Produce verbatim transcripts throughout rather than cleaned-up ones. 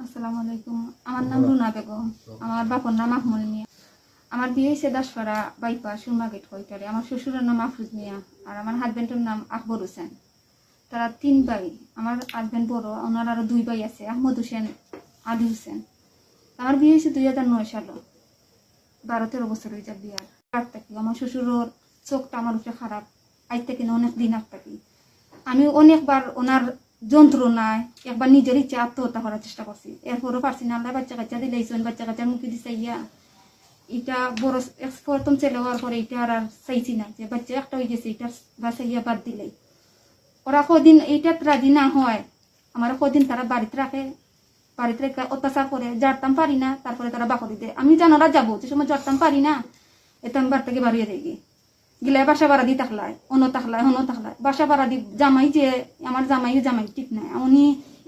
আসসালামু আলাইকুম। আমার নাম রুনা বেগম। আমার বাপর নাম আহমদ মিয়া। আমার বিয়া অইছে দাসপাড়া বাইপাস সুরমা গেট কয়টারে। আমার শ্বশুরর নাম আফরুজ মিয়া আর আমার হাজবেন্ডর নাম আকবর হোসেন। তারা তিন ভাই। আমার হাজবেন্ড বড়, ওনার আরো দুই ভাই আছে, আহমদ হোসেন, আলী হোসেন। আমার বিয়া অইছে দুই হাজার নয় সালো। বারো তেরো বছর অই যার বিয়ার। আর থাকি আমার শ্বশুরর চোখটা আমার উপরে খারাপ, আইজ থাকি না অনেক দিন আর থাকি। আমি অনেকবার ওনার যন্ত্রণায় একবার নিজের ইচ্ছা আত্মহত্যা করার চেষ্টা করছি, এরপরও পারছি না। আল্লাহ বাচ্চা কাচ্চা দিলাইছইন, বাচ্চা কাচ্চার মুখে দি চাইয়া, এটা বড় এক প্রথম ছেলে হওয়ার পরে এটা আর, আর চাইছি না, যে বাচ্চা একটা অই গেছে, এটা বা চাইয়া বাদ দিলাই। ওরা কদিন এইটাত রাজি না হয়, আমার কদিন তারা বাড়িত রাখে, বাড়িত রেখে অত্যাচার করে, জারতাম পারি না, তারপরে তারা বাকরি দেয়। আমি জানো ওরা যাবো, যে সময় জারতাম পারি না, এতে আমি বাড়ি থাকি বারইয়া যাইগি। গিলায় বাসা ভাড়া দি থাকলায়, অনো থাকলায়, হনো থাকলায়। বাসা ভাড়া দি জামাই যে, আমার জামাইও জামাই ঠিক নাই। উনি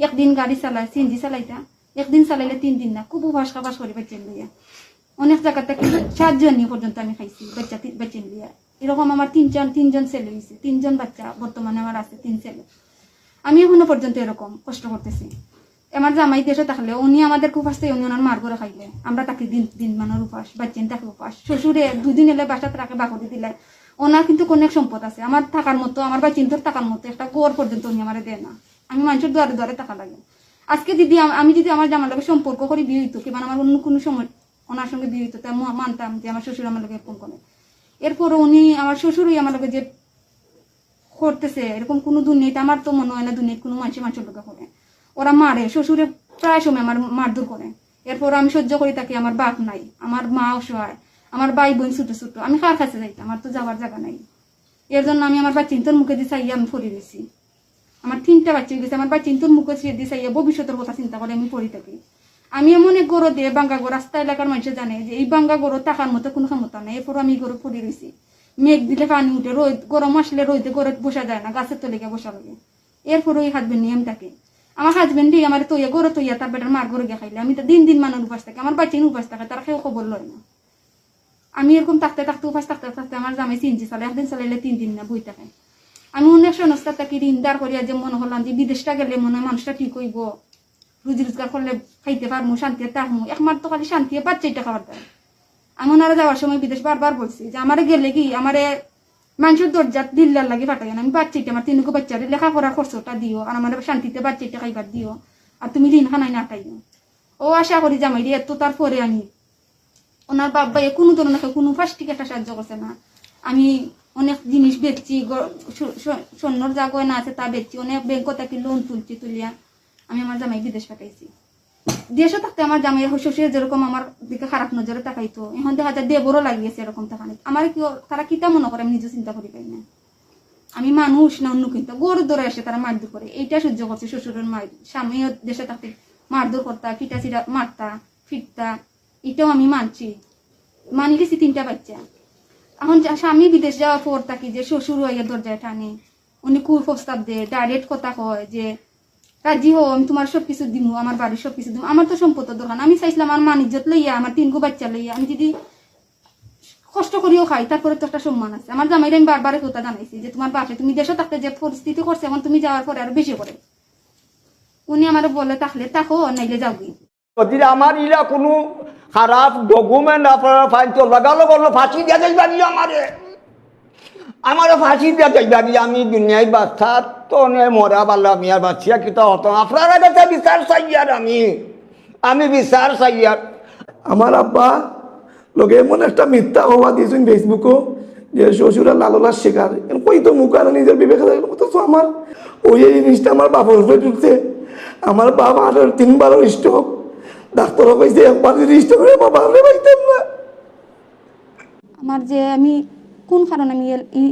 একদিন গাড়ি চালায়, সিএনজি চালাইতা, একদিন চালাইলে তিন দিন না, খুব উপাস খাবাস করি বাচ্চাইন লইয়া। অনেক জাগাত থাকি সাত জন নিয়া পর্যন্ত আমি খাইছি, বাচ্চা তি-, বাচ্চাইন লইয়া। এরকম আমার তিনজন, তিনজন ছেলে অইছে, তিনজন বাচ্চা বর্তমানে আমার আছে, তিন ছেলে। আমি এখনো পর্যন্ত এরকম কষ্ট করতেছি। আমার জামাই দেশো থাকলে উনি আমাদের খুব আসতে, উনি ওনার মার ঘরে খাইলে, আমরা থাকি দিন, দিন মানর উপাস, বাচ্চাইন থাকি উপাস। শ্বশুরে দুদিন এলে বাসাত রাখে, বাকরি দিলে। ওনার কিন্তু অনেক সম্পদ আছে, আমার থাকার মতো, আমার বাচ্চাইন্তর থাকার মতো একটা ঘর পর্যন্ত উনি আমারে দেয় না। আমি মানষর দুয়ারে দুয়ারে থাকা লাগে। আজকে যদি আম-, আমি যদি আমার জামার লগে সম্পর্ক করি বিয়া অইতো, কিংবা আমার অন্য কুনু সময় ওনার সঙ্গে বিয়া অইতো, তে আমি মানতাম যে আমার শ্বশুর আমার লগে এরকম করে। এরপরও উনি, আমার শ্বশুরই আমার লগে যে করতেছে, এরকম কুনু দুনিয়াত, আমার তো মনে হয় না দুনিয়াত কুনু মানষে মানষর লগে করে। ওরা মারে, শ্বশুরে প্রায় সময় আমার মারধর করে। এরপর আমি সহ্য করি থাকি, আমার বাপ নাই, আমার মা অসহায়, আমার ভাই বোন ছোট ছোট, আমি কার কাছে যাইতাম? আমার তো যাওয়ার জাগা নাই। এর জন্য আমি আমার বাচ্চাইন্তর মুখে দি চাইয়া আমি পড়ি রইছি। আমার তিনটা বাচ্চা অই গেছে, আমার বাচ্চাইন্তর মুখে দি চাইয়া ভবিষ্যতর কথা চিন্তা করি আমি পড়ি থাকি। আমি এমন এক ঘরো দে, ভাঙ্গা ঘর, রাস্তা এলাকার মানষে জানে যে এই ভাঙ্গা ঘরো থাকার মতো কুনু ক্ষমতা নাই, এরপরও আমি এই ঘরো পড়ি রইছি। মেঘ দিলে পানি উঠে, রইদ, গরম আসলে রইদে ঘরো বসা যায় না, গাছের তলে গিয়া বসা লাগে। এরপরও এই হাজবেন্ড নিয়া আমি থাকি। আমার হাজবেন্ডই আমারে তইয়া, ঘরো তইয়া তার বেটার মার ঘরো গিয়া খাইলে, আমি তো দিন দিন মানষর উপাস থাকি, আমার বাচ্চাইন উপাস থাকে, তারা কেউ খবর লয় না। আমি এরকম থাকতে থাকতে, উপাস থাকতে থাকতে আমার জামাই সিএনজি চালায়, একদিন চালাইলে তিন দিন না বই থাকে। আমি অনেক সংস্থা থাকি ঋণ ধার করিয়া যে মনে করলাম যে বিদেশটা গেলে মনে হয় মানুষটা ঠিক অইবো, রুজি রোজগার করলে খাইতে পারমু, শান্তিতে থাকমু, একমাত্র খালি শান্তিতে বাচ্চাইন্তা খাওয়ার দায়। আমি ওনারা যাওয়ার সময় বিদেশ বারবার বলছি যে আমারে গেলে কি আমারে মানষর দরজাত দিল্লার লাগি পাঠাইয়েন, আমি বাচ্চাইন্তা, আমার তিনগু বাচ্চারে লেখাপড়ার খরচটা দিও, আর আমারে শান্তিতে বাচ্চাইন্তা খাইবার দিও, আর তুমি ঋণ খানায় না খাইও। ও আশা করি জামাইরে এত তার পরে আমি ওনার বাপ ভাইয়ে কুনু ধরনের কেউ কুনু ফার্স্ট টিকিট সাহায্য করছে না। আমি অনেক জিনিস বেচছি, গ-, স-, স-, স্বর্ণর যা গয়না আছে তা বেচছি, অনেক ব্যাংক থাকি লোন তুলছি, তুলিয়া আমি আমার জামাই বিদেশ পাঠাইছি। দেশো থাকতে আমার জামাই শ্বশুরে যেরকম আমার দিকে খারাপ নজরে তাকাইতো, এখন দেখা যায় দেবরও লাগিয়েছে এরকম তাকানি। আমার কি ও-, তারা কিতা মনে করে আমি নিজে চিন্তা করি পাই না। আমি মানুষ না অন্য কিন্তু গরু ধরে এসে তারা মারধর করে, এইটা সহ্য করছে শ্বশুরের মার। স্বামীও দেশে থাকতে মারধর করতা, ফিটা ছিটা মারতা, ফিরতা, এটাও আমি মানছি, মানি লিছি তিনটা বাচ্চা। এখন যা-, স্বামী বিদেশ যাওয়ার পর থাকি যে শ্বশুর হইয়া দরজায় টানে, উনি কুপ্রস্তাব দেয়, ডাইরেক্ট কথা কয় যে, "রাজি হও, আমি তোমার সবকিছু দিমু, আমার বাড়ির সবকিছু দিমু, আমার তো সম্পদ দরকার না।" আমি চাইছিলাম আমার মান ইজ্জত লইয়া, আমার তিনগু বাচ্চা লইয়া, আমি যদি কষ্ট করিও খাই, তারপরে তো একটা সম্মান আছে। আমার জামাইরে আমি বারবার এই কথা জানাইছি যে, "তোমার বাপে তুমি দেশে থাকতে যে পরিস্থিতি করছে, এখন তুমি যাওয়ার পরে আরো বেশি করে।" উনি আমারে বলে, "তাহলে থাকো, নাইলে যাওগি।" যদি আমার ইলা কুনু খারাপ ডকুমেন্ট আপনারা পাইন, তো লাগালগ অইলো ফাঁসি দিয়া যাইবা নি আমারে। আমারে ফাঁসি দিয়া যাইবা নি, আমি দুনিয়ায় বাঁচতাম তো নে, মরা বালা, আমি আর বাঁচিয়া কিতা হতাম। আপনারা কাছে বিচার চাইয়ার আমি, আমি বিচার চাইয়ার। আমার আব্বা লগে এমন একটা মিথ্যা খবর দিছইন Facebook-ও যে শ্বশুরের লালনার শিকার। এখন কই তো মুখ আর নিজের বিবেকে যায়, অথচ আমার ওই এই জিনিসটা আমার বাপর উপরে ঢুকছে। আমার বাপ আঠারো তিনবারও স্ট্রোক, ডাক্তারও কইছে একবার যদি স্ট্রোক হয় আমার বাপরে পাইতাম না। আমার যে আমি কোন কারণে আমি এল-, ই,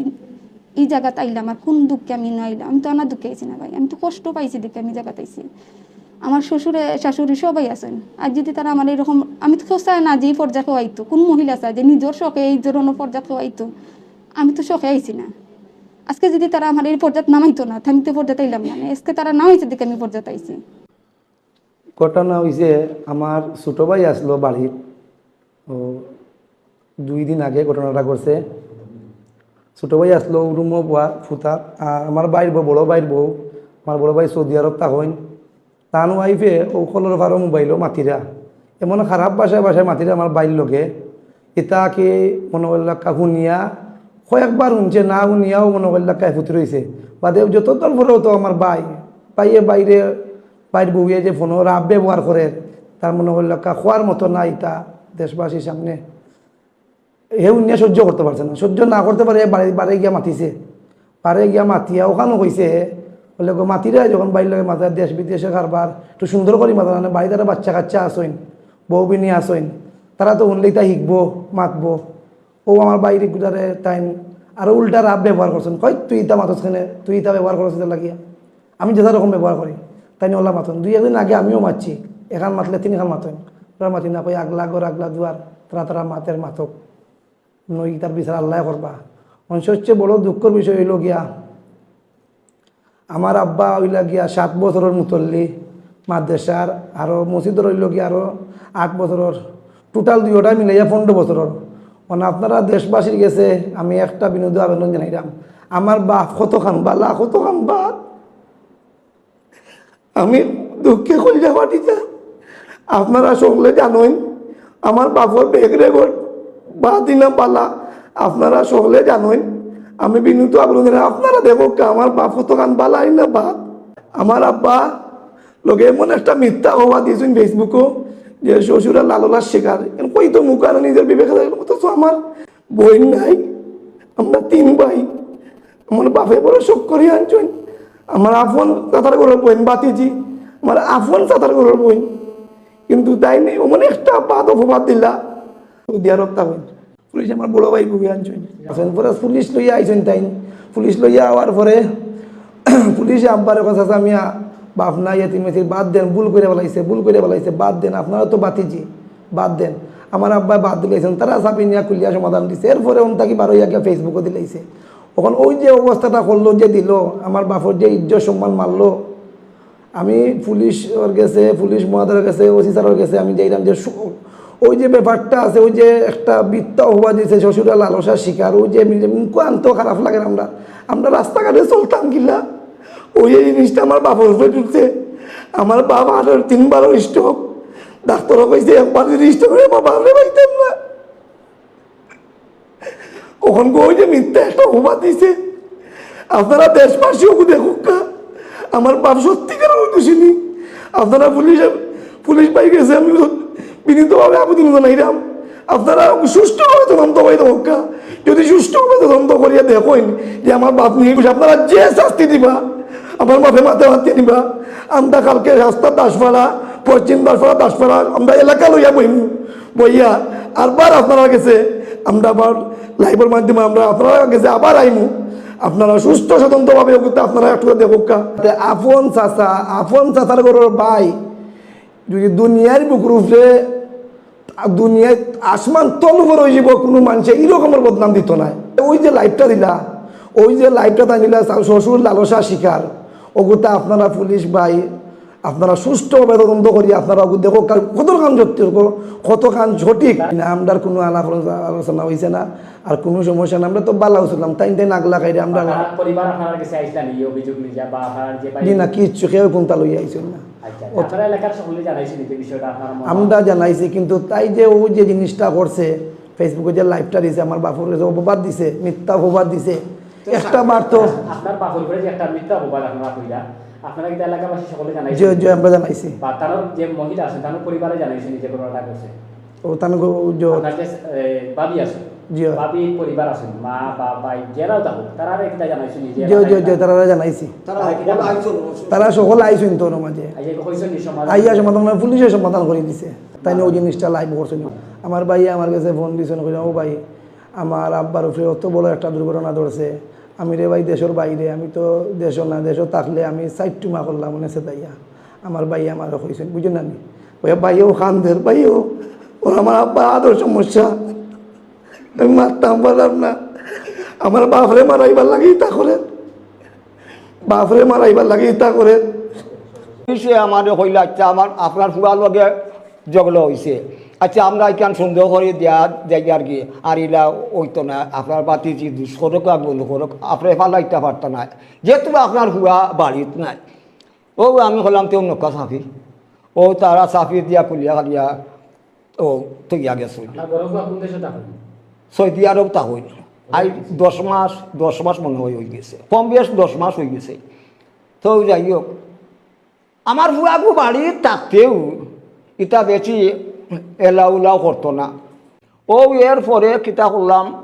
ই জাগাত আইলাম আর কোন দুঃখে আমি না আইলাম, আমি তো আনা দুঃখে আইছি না ভাই, আমি তো কষ্ট পাইছি দেখে আমি জাগাত আইছি। আমার শ্বশুরে শাশুড়ি সবাই আছেন, আর যদি তারা আমার এরকম, আমি তো কেউ চায় না যে এই পর্যায়ে কেউ আইতো, কোন মহিলা চায় যে নিজের শখে এই ধরনের পর্যায়ে কেউ আইতো? আমি তো শখে আইছি না। আজকে যদি তারা আমার এই পর্যায়ে নামাইতো না, আমি তো পর্যায়ে আইলাম না। আজকে তারা না হইছে দেখে আমি পর্যায়ে আইছি। ঘটনা হইছে, আমার ছোট ভাই আসলো বাড়িত, ও দুই দিন আগে ঘটনাটা ঘটছে। ছোট ভাই আসলো রুমো বুয়া ফুতা, আর আমার ভাইর বউ, বড় ভাইর বউ, আমার বড় ভাই সৌদি আরব থাকইন। তান ওয়াইফে অউ কলর পারো মোবাইলো মাতিরা, এমন খারাপ ভাষায় ভাষায় মাতিরা আমার ভাইর লগে। ইতা কি মনো করলাক্কা হুনিয়া, কয়েকবার হুনছে, না হুনিয়াও মনো করলাক্কা ফুত রইছে। বাদে যত দল পরেও তো আমার ভাই, ভাইয়ে বাইরে, ভাইর বউয়ে যে ফোনো রাফ ব্যবহার করের, তার মনো করলাক্কা কওয়ার মতো না ইতা দেশবাসীর সামনে। হে হুনিয়া সহ্য করতে পারছে না, সহ্য না করতে পারে বারে, বারে গিয়া মাতিছে। বারে গিয়া মাতিয়া অখানো কইছে, বলে, "গো মাতিরা যখন ভাইর লগে মাতার, দেশ বিদেশর কারবার, একটু সুন্দর করি মাতা, মানে বাড়িত আরো বাচ্চা কাচ্চা আছইন, বউ বিনি আছইন, তারা তো হুনলে ইতা হিকবো, মাতবো।" অউ আমার ভাইর গুটারে তাইন আরো উল্টা রাফ ব্যবহার করছইন। কয়, "তুই ইতা মাতস কেনে? তুই ইতা ব্যবহার করস ইতা লাগিয়া?" আমি যেতা রকম ব্যবহার করি, তাইন অলা মাতইন। দুই একদিন আগে আমিও মাতছি, এখান মাতলে তিনখান মাতইন। ওরা মাতি না কই, "আগলা ঘর, আগলা দুয়ার, তারা তারা মাতের মাতক।" নই, তার বিচার আল্লায় করবা। অন সবচেয়ে বড় দুঃখর বিষয় অইলো গিয়া, আমার আব্বা অইলা গিয়া সাত বছরর মুতল্লি মাদ্রাসার, আরো মসজিদর অইলো গিয়া আরো আট বছরর, total দুইওটা মিলাইয়া পনেরো বছরর। মানে আপনারা দেশবাসীর গেছে আমি একটা বিনীত আবেদন জানাইরাম, আমার বাপ কতখান বালা, কতখান বাদ, আমি দুঃখে কলিজা ফাটি যার। আপনারা সকলে জানইন, আমার বাপর ব্যাক রেকর্ড বাদ ইনা বালা, আপনারা সকলে জানইন। আমি বিনীত আবেদন জানাই, আপনারা দেখউক্কা, আমার বাপ কতখান বালা ইনা বাদ। আমার আব্বা লগে এমন একটা মিথ্যা খবর দিছইন Facebook-ও যে শ্বশুরা লালনার শিকার। এখন কই তো মুখ আর নিজের বিবেকে যায়, অথচ আমার বইন নাই, আমরা তিন ভাই। আমার বাপে বড় শখ করি আনছইন। আমার আফন চাচার ঘরর বইন, ভাতিজি, আমার আফন চাচার ঘরর বইন। কিন্তু তাইন অমন একটা বাদ অপবাদ দিলা, সৌদি আরব থাকইন। পুলিশ আমার বড় ভাই বউয়ে আনছইন। আছইন পরে পুলিশ লইয়া আইছইন তাইন। পুলিশ লইয়া আওয়ার পরে পুলিশে আব্বারে কয়, "চাচা মিয়া, বাপ নাই, এতিম এতিম, বাদ দেন, ভুল করি ফালাইছে, ভুল করি ফালাইছে, বাদ দেন, আপনারা তো ভাতিজি, বাদ দেন।" আমার আব্বায় বাদ দিলাইছইন, তারা চাবি নিয়া খুলিয়া সমাধান দিছে। এরপরে অন থাকি বারইয়া গিয়া Facebook-ও দিলাইছে। অখন অউ যে অবস্থাটা করলো, যে দিলো, আমার বাপর যে ইজ্জত সম্মান মারলো, আমি পুলিশর গেছে, পুলিশ মহোদয়ের গেছে, ওসি স্যারর গেছে আমি যাইরাম যে সু-, ওই যে ব্যাপারটা আছে, ওই যে একটা মিথ্যা অপবাদ দিছে, শ্বশুরা লালসার শিকার, ওই যে মিলে মুখ আনতো খারাপ লাগে আমরা, আমরা রাস্তাঘাটে চলতাম কিলা, ওই এই জিনিসটা আমার বাপর উপরে ঢুকছে। আমার বাপ আরো তিনবারও স্ট্রোক, ডাক্তারও কইছে একবার যদি স্ট্রোক হয় আমার বাপরে পাইতাম না। অখন গো ওই যে মিথ্যা একটা অপবাদ দিছে, আপনারা দেশবাসী ওকে দেখউক্কা, আমার বাপ সত্যিকার ওই দোষী নি। আপনারা পুলিশ, পুলিশ ভাইর গেছে আমি বিনীতভাবে আবেদন জানাইরাম, আপনারা ওকে সুষ্ঠুভাবে তদন্ত করি দেখউক্কা। যদি সুষ্ঠুভাবে তদন্ত করিয়া দেখইন যে আমার বাপ নির্দোষ, আপনারা যে শাস্তি দিবা, আমার বাপে মাথা হাতে নিবা। আমরা কালকে রাস্তা দাসপাড়া, পশ্চিম দাসপাড়া, দাসপাড়া আমরা এলাকা লইয়া বইমু। বইয়া আরবার আপনারার গেছে আমরা আবার লাইভর মাধ্যমে আমরা আপনারার গেছে আবার আইমু। আপনারা সুষ্ঠু স্বতন্ত্রভাবে ওগুতে আপনারা একটু দেখউক্কা। তে আফন চাচা, আফন চাচার ঘরর ভাই, যদি দুনিয়ার বুকুর উপরে, দুনিয়ার আসমান তল উপর অইযিবো, কুনু মানষে ই রকমর বদনাম দিতো নায়। ওই যে লাইভটা দিলা, ওই যে লাইভটা তাই দিলা, শ্বশুর লালসা শিকার, ওগুতা আপনারা পুলিশ ভাই, আপনারা সুষ্ঠুভাবে তদন্ত করি, আপনারা ওগু দেখউক্কা, কতখান সত্য, কতখান সঠিক। না, আমরার কুনু আলাপ আলোচনা অইছে না, আর কুনু সমস্যা না, আমরা তো বালা উঠলাম, তাইন তাইন আগলা খাইরে আমরা। আপনার পরিবার আপনার কাছে আইছলা নি এই অভিযোগ নিয়া বা আপনার যে ভাই? জি না, কিচ্ছু, কেউ কুনতা লইয়া আইছইন না। আচ্ছা, আচ্ছা। আপনারা এলাকার সকলে জানাইছেন এই বিষয়টা আপনার মনে? আমরা জানাইছি, কিন্তু তাই যে ওই যে জিনিসটা করছে, Facebook-এ যে লাইভটা দিছে, আমার বাপর গেছে অপবাদ দিছে, মিথ্যা অপবাদ দিছে, তো একটা বার তো আপনার বাপর উপরে যে একটা মিথ্যা অপবাদ আপনারা কইলা, আপনারা কিন্তু এলাকাবাসী সকলে জানাইছেন? জি, জি, আমরা জানাইছি। বা তার যে মহিলা আছে, তার পরিবারে জানাইছেন যে ঘটনাটা ঘটছে? ও তান গো-, ও যে আপনার যে, এ, ভাবি আছে, জি। ভাবি পরিবার আছে, মা, বাপ, ভাই, যারাও থাকুক, তারারে কিতা জানাইছেন যে জি, জি, জি, তারারে জানাইছি। তারা তারা কিতা সকলে আইছইন তো ওর মাঝে। আইয়া কইছেন নি সমাধান? আইয়া সমাধান, মানে পুলিশে সমাধান করি দিছে। তাইন ওই জিনিসটা লাইভ করছে নি। আমার ভাইয়ে আমার গেছে ফোন দিছইন, কইরা, "ও ভাই, আমার আব্বার উপরে অত বড় একটা দুর্ঘটনা ধরছে। আমি রে ভাই দেশর বাইরে, আমি তো দেশো না, দেশো থাকলে আমি সাইড টুমা করলাম, মনে আছে তাইয়া।" আমার ভাইয়ে আমারে কইছইন, বুঝছইন না নি? ওই ভাইও কান্দের, ভাইও, ওর আমার আব্বা আদর সমস্যা। আমি মারতাম পারলাম না। আমার বাপরে মারাইবার লাগি ইতা করে। বাপরে মারাইবার লাগি ইতা করে। সে আমারে কইলা, "আচ্ছা, আমার, আপনার ফুয়ার লগে ঝগড়া অইছে। আচ্ছা, আমরা ইখান সুন্দর করি দিয়া যাই আর কি, আর ইলা অইতো না, আপনার ভাতিজি দুষ করুক আর বন্ধ করুক, আপনে ফালাইতা পারতা না, যেহেতু আপনার ফুয়া বাড়িত নাই।" ও আমি কইলাম, "তে অউ নৌকা চাপি।" ও তারা চাপি দিয়া খুলিয়া খালিয়া ও থইয়া গেছে। আপনার বড় ফুয়া কোন দেশে থাকেন? সৌদি আরব থাকইন। আই দশ মাস, দশ মাস মনে হয় অই গেছে, কম বেশ দশ মাস অই গেছে। তো যাই হোক, আমার ফুয়াগু বাড়িত থাকতেউ ইতা বেশি এলাউলাও করতো না। ও এর পরে কিতা করলাম,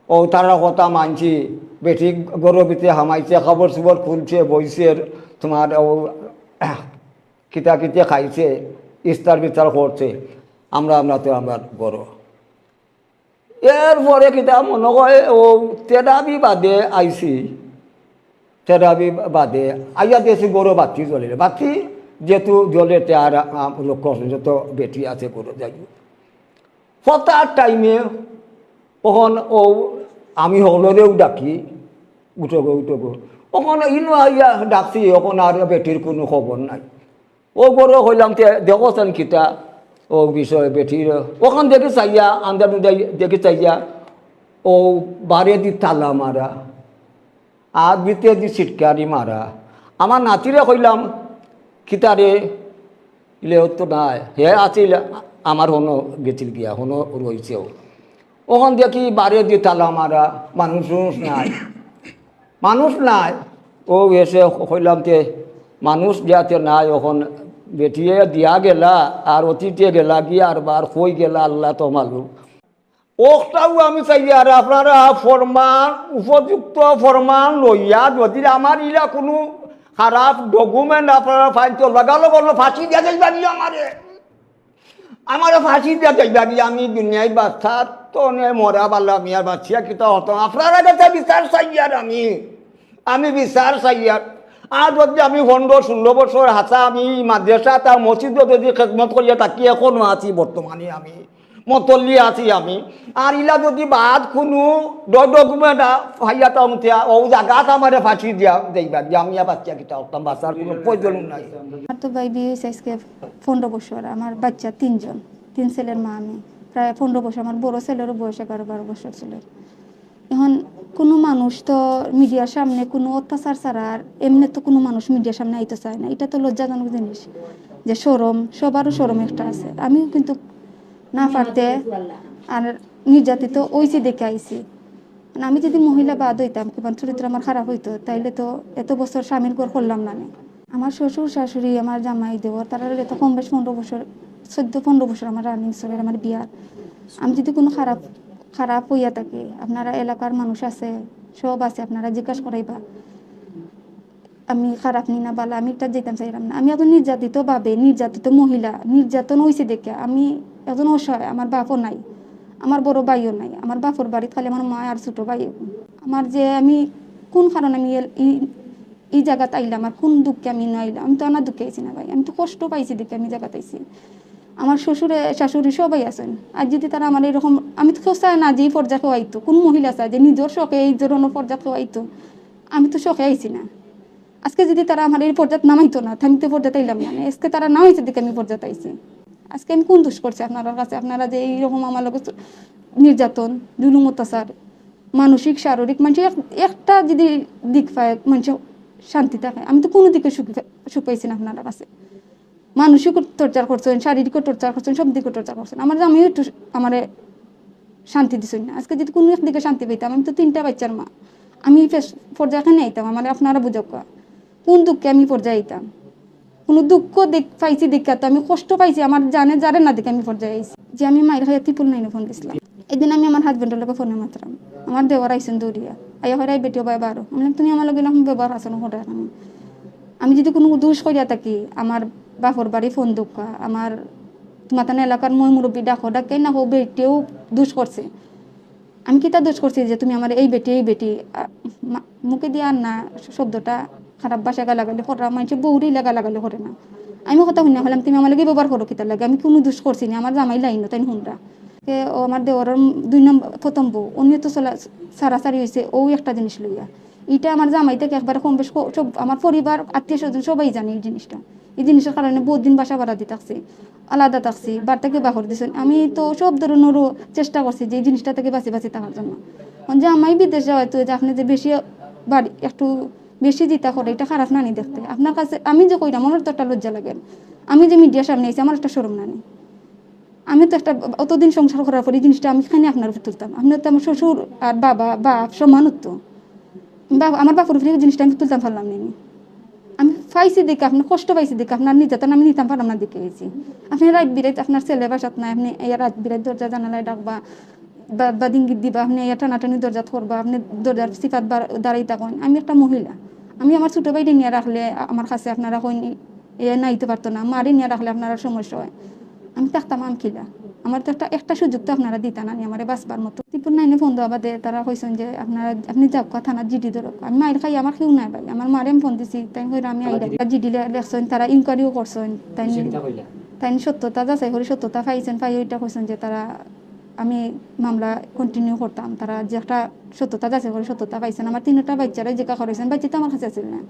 ও তারার কথা মানছি, বেটি ঘরর ভিতরে হামাইছে, কাপড় চোপড় খুলছে, বইছে, তোমার ও কিতা কিতে খাইছে, ইস্তার বিস্তার করছে, আমরা, আমরা তো আমরা ঘরো। এর পরে কিতা মনে হয় ও তেরাবি বাদে আইছি, তেরাবি বাদে আইয়া দেখি ঘরো বাতি জ্বলে, বাতি যেহেতু জ্বলে তে আর, আ, লক্ষ্য আছে যত বেটি আছে ঘরো যাই। হঠাৎ টাইমে অখন ও আমি হকলরেউ ডাকি, "উঠো গো, উঠো গো।" অখন ইনো আইয়া ডাকছি, অখন আর বেটির কুনু খবর নাই। ও ঘরো কইলাম, "তে দেখো চাইন কিতা ও বিষয় বেটির।" অখন দেখি চাইয়া, আন্দাজ অনুযায়ী দেখি চাইয়া, ও বারেদি তালা মারা, আর ভিতরেদি ছিটকানি মারা। আমার নাতিরে কইলাম, "কিতা রে?" ইলে ও তো নাই, হে আছিল আমার হনো গেছিল গিয়া, হনো রইছে ও। অখন দেখি বারেদি তালা মারা, মানুষ উনুষ নাই, মানুষ নাই। ও এসে কইলাম, "তে মানুষ যাতে নাই, অখন বেটিয়ে দিয়া গেলা, আর অতীতে গেলা গিয়া, আর বার কই গেলা আল্লাহ তো মালুম।" অখটাউ আমি চাইয়ার আপনারা প্রমাণ, উপযুক্ত প্রমাণ লইয়া যদি আমার ইলা কুনু খারাপ document আপনারা পাইন তো লাগালগ অনো ফাঁসি দিয়া যাইবা নি আমারে। আমারে ফাঁসি দিয়া যাইবা নি, আমি দুনিয়াত বাঁচতাম তো নে, মরা বালা, আমি আর বাঁচিয়া কিতা অইতাম। আপনারা কাছে বিচার চাইয়ার আমি, আমি বিচার চাইয়ার। আর যদি আমি পনরো ষোলো বছর হাছা আমি মাদ্রাসাত আর মসজিদো যদি খেদমত করিয়া থাকি, অখনো আছি বর্তমানে আমি। মতল্লি আছি আমি। আর ইলা যদি বাদ কুনু ড-, document আ-, পাইয়া থাকইন তে, অউ জাগাত আমারে ফাঁসি দিয়া যাইবা, যে আমি আর বাঁচিয়া কিতা অইতাম, বাঁচার কুনু প্রয়োজন নাই। আমার তো ভাই বিয়া অইছে আইজকে পনরো বছর, আমার বাচ্চা তিনজন, তিন ছেলের মা আমি। প্রায় পনরো বছর, আমার বড় ছেলেরও বয়স এগারো বারো বছর ছিল। এখন কুনু মানুষ তো মিডিয়ার সামনে কুনু অত্যাচার ছাড়া আর এমনে তো কুনু মানুষ মিডিয়ার সামনে আইতো চায় না, ইটা তো লজ্জাজনক জিনিস। যে শরম, সবারও শরম একটা আছে। আমিও কিন্তু না পারতে আর নির্যাতিত অইছি দেখে আইছি। মানে আমি যদি মহিলা বাদ অইতাম, কিমান চরিত্র আমার খারাপ অইতো, তাইলে তো এত বছর স্বামীর ঘর করলাম না নে। আমার শ্বশুর, শাশুড়ি, আমার জামাই, দেওর, তারার লগে তো কম বেশ পনরো বছর, চৌদ্দ পনরো বছর আমার running চলের, আমার বিয়ার। আমি যদি কুনু খারাপ, খারাপ অইয়া থাকি, আপনারা এলাকার মানুষ আছে, সব আছে, আপনারা জিজ্ঞাসা করাইবা। আমি খারাপ নি না বালা, আমি ইটা যাইতাম চাইরাম না। আমি একজন নির্যাতিত ভাবে, নির্যাতিত মহিলা, নির্যাতন অইছে দেখে আমি একজন অসহায়, আমার বাপও নাই, আমার বড় ভাইও নাই, আমার বাপর বাড়িত খালি আমার মা আর ছোট ভাই। আমার যে আমি কুন কারণে আমি এল-, ই, ই জাগাত আইলাম আর কুন দুঃখে আমি ইনো আইলাম, আমি তো আনা দুঃখে আইছি না ভাই, আমি তো কষ্ট পাইছি দেখে আমি জাগাত আইছি। আমার শ্বশুরে শাশুড়ি সবাই আছইন, আর যদি তারা আমার এরকম, আমি তো কেউ চায় না যে ই পর্যায়ে কেউ আইতো, কুন মহিলা চায় যে নিজর শখে ই ধরনর পর্যায়ে কেউ আইতো, আমি তো শখে আইছি না। আজকে যদি তারা আমার ই পর্যায়ে নামাইতো না, তে আমি তো পর্যায়ে আইলাম না। আজকে তারা না অইছে দেখে আমি পর্যায়ে আইছি। আজকে আমি কুন দুষ করছি আপনারার কাছে? আপনারা যে এইরকম আমার লগে নির্যাতন, জুলুম, অত্যাচার, মানসিক, শারীরিক, মানসিক এক-, একটা যদি দিক পায়, মানুষ শান্তি থাকে। আমি তো কুনু দিকে সুখী, সুখ পাইছি না আপনারার কাছে। মানসিক টর্চার করছইন, শারীরিক টর্চার করছইন, সব দিকে টর্চার করছইন। আমার জামাইও একটু আমারে শান্তি দিছইন না। আজকে যদি কুনু একদিকে শান্তি পাইতাম, আমি তো তিনটা বাচ্চার মা, আমি ফেস-, পর্যায়ে কেনে আইতাম, আমারে আপনারা বুঝউক্কা। কুন দুঃখে আমি পর্যায়ে আইতাম? কুনু দুঃখ দেখ-, পাইছি দেখিয়া তো আমি কষ্ট পাইছি, আমার জানে যারে না দেখে আমি পর্যায়ে আইছি। যে আমি মাইর খাইয়া triple nine-ও ফোন দিছিলাম। এদিন আমি আমার হাজবেন্ডর লগে ফোনে মাতরাম, আমার দেওর আইছইন দৌড়িয়া, আইয়া কইরা, "এই বেটিও বাই বারো।" আমি বললাম, "তুমি আমার লগে এরকম ব্যবহার আচরণ করায় কেনে?" আমি যদি কুনু দুষ করিয়া থাকি, আমার বাপর বাড়ি ফোন দেউক্কা, আমার তুমার তান এলাকার ময় মুরব্বি ডাকো, ডাকে না হো বেটিও দুষ করছে। আমি কিতা দুষ করছি যে তুমি আমার এই বেটি, এই বেটি, আ, মা-, মুখে দিয়া আর না শব্দটা খারাপ ভাষা গালাগালি করা, মানষে বউরে ইলা গালাগালি করে না। আমি কথা হুনিয়া কইলাম, "তুমি আমার লগে ব্যবহার করো কিতার লাগি? আমি কুনু দুষ করছি না, আমার জামাই লাইনো, তাইন হুনরা।" কে ও আমার দেওরর দুই নম্বর, প্রথম বউ, উনিও তো চলা-, ছাড়াছাড়ি অইছে, অউ একটা জিনিস লইয়া। ইটা আমার জামাই থাকি একবারে কম বেশ ক-, সব আমার পরিবার, আত্মীয় স্বজন সবাই জানে ই জিনিসটা। ই জিনিসর কারণে বউত দিন বাসা ভাড়া দি থাকছি, আলাদা থাকছি, বাড়ি থাকি বাহর দিছইন। আমি তো সব ধরনরও চেষ্টা করছি যে ই জিনিসটা থাকি বাঁচি বাঁচি থাকার জন্য। অখন যে আমি বিদেশ যাওয়াই তো যে আপনে যে বেশি বাড়ি একটু বেশি যেটা করে, এটা খারাপ না নি দেখতে? আপনার কাছে আমি যে কইরাম, আমার তো একটা লজ্জা লাগে। আমি যে মিডিয়ার সামনে আইছি, আমার একটা শরম না নি? আমি তো একটা, অতদিন সংসার করার পরে এই জিনিসটা আমি কেনে আপনার উপর তুলতাম? আপনি তো আমার শ্বশুর আর বাবা, বাপ সমান তো। বাপ, আমার বাপর উপরে এই জিনিসটা আমি তুলতাম পারলাম না নি। আমি পাইছি দেখে, আপনার কষ্ট পাইছি দেখে, আপনার নির্যাতন আমি নিতাম পারলাম না দেখে আইছি। আপনি রাত বিরাইত আপনার ছেলে বাসাত নাই, আপনি এই রাত বিরাইত দরজা জানালায় ডাকবা, বা, বা দিঙ্গিত দিবা, আপনি এই টানাটানি দরজাত করবা, আপনি দরজার চিপাত বার-, দাঁড়াই থাকইন। আমি একটা মহিলা, আমি আমার ছোট ভাইরে নিয়া রাখলে আ-, আমার কাছে আপনারা কইন, এ নাইতে পারতো না, মারে নিয়া রাখলে আপনারার সমস্যা হয়। আমি থাকতাম আমকিলা? আমার তো একটা, একটা সুযোগ তো আপনারা দিতা না নি আমারে বাঁচবার মতো। ত্রিপুরা নাইনে ফোন দেওয়া বাদে তারা কইছইন যে আপনারা, আপনি যাউক্কা থানাত জিডি দেউক্কা। আমি মাইর খাই, আমার কেউ নাই ভাই, আমার মারে আমি ফোন দিছি, তাইন কইরা আমি আইরা। জিডি লে-, লেখছইন, তারা ইনকোয়ারিও করছইন, তাইন, তাইন সত্যতা যাচাই করি সত্যতা পাইছইন, পাই ওইটা কইছইন যে তারা, আমি মামলা কন্টিনিউ করতাম, তারা যে একটা সত্যতা যাচাই করি সত্যতা পাইছইন। আমার তিনটা বাচ্চারে জিকা করাইছইন, বাচ্চা তো আমার কাছে আছিল না,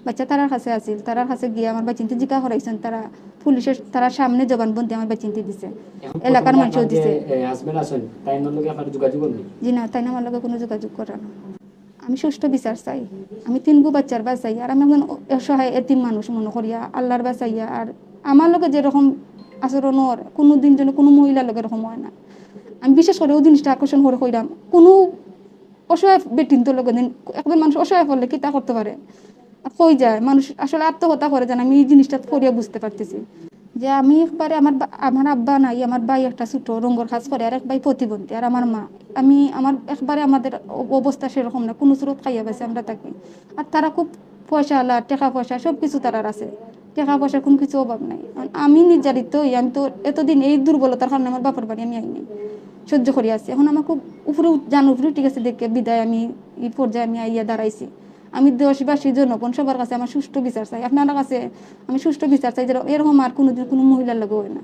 বাচ্চা তারার কাছে আছিল, তারার কাছে গিয়া আমার বাচ্চিন্তে জিকা করাইছইন, তারা পুলিশের, তারার সামনে জবানবন্দি আমার বাচ্চিন্তে দিছে, এখন এলাকার বর্তমানে মানুষও আপনার যে, দিছে। এ, হাজবেন্ড আছেন, তাইন লগে আপনার যোগাযোগ নেই? জি না, তাইন আমার লগে কোনো যোগাযোগ করে না। আমি সুষ্ঠু বিচার চাই, আমি তিনগু বাচ্চার বাঁচাই, আর আমি একজন অসহায় এতিম মানুষ মনে করিয়া আল্লাহর বাঁচাইয়া, আর আমার লগে যেরকম আচরণ অর, কোনো দিন যেন কোনো মহিলার লগে এরকম হয় না। আমি বিশেষ করে ওই জিনিসটা আকর্ষণ করে কইরাম, কোনো অসহায় বেটিন্তর লগে দিন, একজন মানুষ অসহায় পড়লে কিতা করতে পারে? আর কই যায় মানুষ আসলে আত্মহত্যা করে, জান, আমি এই জিনিসটা পড়িয়া বুঝতে পারতেছি। যে আমি একবারে আমার বা-, আমার আব্বা নাই, আমার ভাই একটা ছোট রঙর কাজ করে, আর এক ভাই প্রতিবন্ধী, আর আমার মা। আমি, আমার একবারে আমাদের অ-, অবস্থা সেরকম না, কোনো স্রোত খাইয়া গেছে আমরা থাকি। আর তারা খুব পয়সাআলা, টেকা পয়সা সব কিছু তারার আছে, টেকা পয়সার কোনো কিছু অভাব নাই। আর আমি নির্যাতিত হই, আমি তো এতদিন এই দুর্বলতার কারণে আমার বাপর বাড়ি আমি আইনি, সহ্য করি আছি। এখন আমার খুব উপরে উঠ-, জান উপরে উঠে গেছে দেখে বিদায় আমি এই পর্যায়ে আমি আইয়া দাঁড়াইছি। আমি দেশবাসী, জনগণ সবার কাছে আমার সুষ্ঠু বিচার চাই, আপনার কাছে আমি সুষ্ঠু বিচার চাই, যেন এরকম আর কোনোদিন কোনো মহিলার লগে হয় না।